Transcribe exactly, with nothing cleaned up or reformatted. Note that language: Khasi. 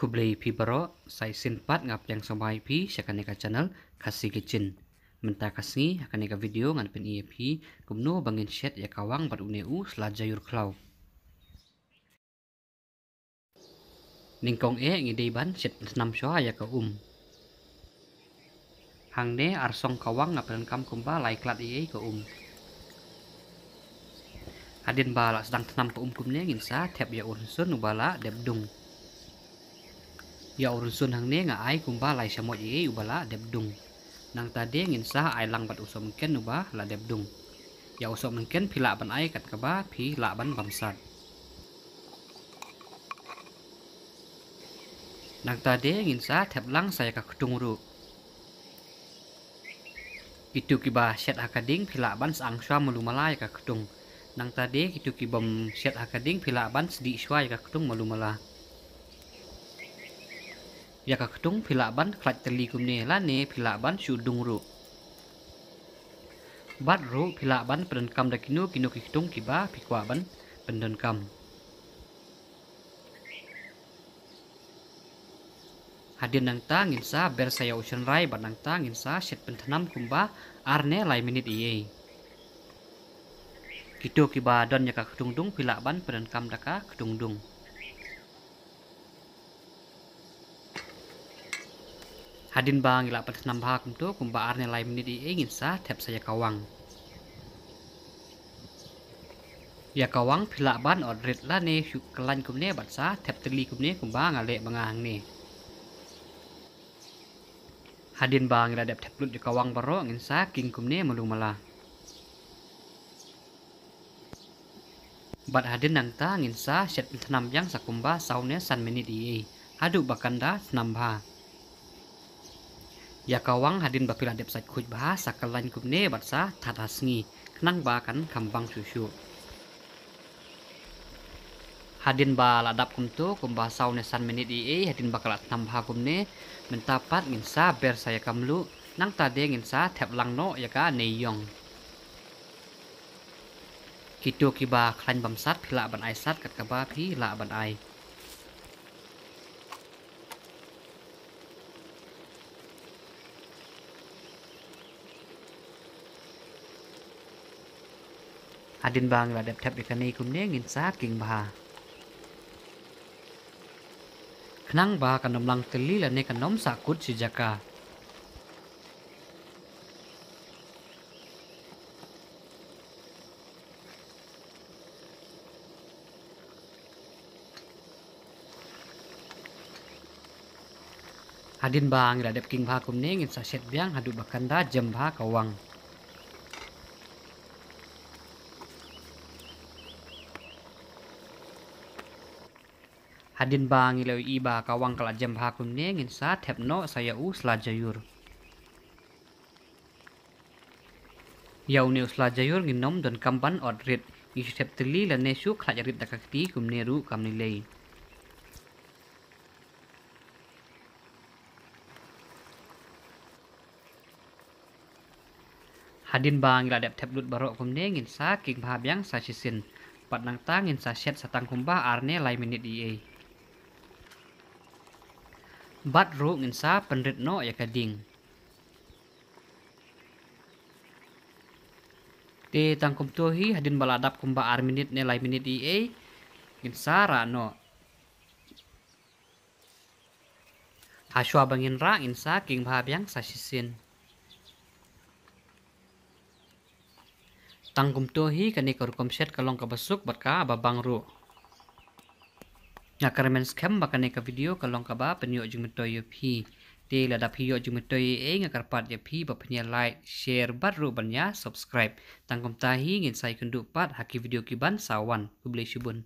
Khublei phi baroh, sa shisien pat nga pdiang sngewbha ïa phi sha kane ka channel Khasi Kitchen. Mynta ka sngi ha kane ka video ngan pyni ïa phi kumno ba ngin shet ïa ka wang bad une u sla jaiur khlaw. Nyngkong eh ngi dei ban shet pynthnam shuwa ïa ka um. Hangne ar song ka wang nga pyndonkam kumba lai klat eiei ka um. Hadien ba la sdang thnam ka um kumne ngin sa thep ïa u rynsun uba la dep dung. Ïa u rynsun hangne nga ai kumba lai shamoit eiei uba la dep dung. Nangta de ngin sa ai lang bad u sohmynken uba la dep dung. Ïa u sohmynken phi lah ban ai kat kaba phi lah ban bamsat. Nangta de ngin sa thep lang sa ïa ka ktung ruh. Kito kiba shet ha ka ding phi lah ban sdang shuwa malu mala ïa ka ktung. Nangta de kito kibym shet ha ka ding phi lah ban sdih shuwa ïa ka ktung malu mala. Ïa ka ktung phi lah ban khlait tylli kumne lane phi lah ban shu dung ruh. Bad ruh phi lah ban pyndonkam da kino kino ki ktung kiba phi kwah ban pyndonkam. Hadien nangta ngin sa ber sa ïa u shynrai bad nangta ngin sa shet pynthnam kumba ar ne lai minit eiei. Kito kiba don ïa ka ktung dung phi lah ban pyndonkam da ka ktung dung. Hadien ba ngi la pynthnam bha kumto kumba ar ne lai minit eiei ngin sa thep sa ïa ka wang. Ïa ka wang phi lah ban ot rit lane shu kyllain kumne bad sa thep tylli kumne kumba nga leh ba nga hangne. Hadien ba ngi la dep thep lut ïa ka wang baroh ngin sa king kumne malu mala. Bad hadien nangta ngin sa shet pynthnam biang sa kumba saw ne san minit eiei haduh ba kan da thnam bha. Ïa ka wang hadien ba phi la dep sait khuid bha sa kyllain kumne bad sa that ha sngi khnang ba kan kham bang shuh shuh. Hadien ba la dap kumto kumba saw ne san minit eiei hadien ba ka la thnam bha kumne, mynta pat ngin sa ber sa ïa ka mluh, nangta de ngin sa thep lang noh ïa ka neiïong. Kito kiba khlaiñ bamsat phi lah ban ai sat kat kaba phi lah ban ai. Hadien ba ngi la dep thep ïa kane kumne ngin sa king bha. Khnang ba kan ym lang tylli lane kan ym sah kut shi jaka. Hadien ba ngi la dep king bha kumne ngin sa shet biang haduh ba kan da jem bha ka wang. Hadien ba ngi la ïohi ba ka wang ka la jem bha kumne ngin sa thep noh sa ïa u sla jaiur. Ïa une u sla jaiur ngin ym donkam ban ot rit, ngi shu thep tylli lane shu khlaiñ rit da ka kti kumne ruh kam lei lei. Hadien ba ngi la dep thep lut baroh kumne ngin sa king bha biang sa shisien. Bad nangta ngin sa shet sa tang kumba ar ne lai minit eiei. Bad ruh ngin sa pynrit noh ïa ka ding. Te tang kumto hi hadien ba la dap kumba ar minit ne lai minit eiei ngin sa rah noh. Hashuwa ba ngin rah ngin sa king bha biang sa shisien. Tang kumto hi kane ka rukom shet ka long kaba suk bad kaba bang ruh. Nga kyrmen skhem ba kane ka video ka long kaba pynïoh jingmyntoi ïa phi. Te lada phi ïoh jingmyntoi eiei nga kyrpad ïa phi ba phin ïa like, share bad ruh ban ïa subscribe. Tang kumta hi ngin sa ïakynduh pat ha ki video kiban sa wan. Khublei shibun.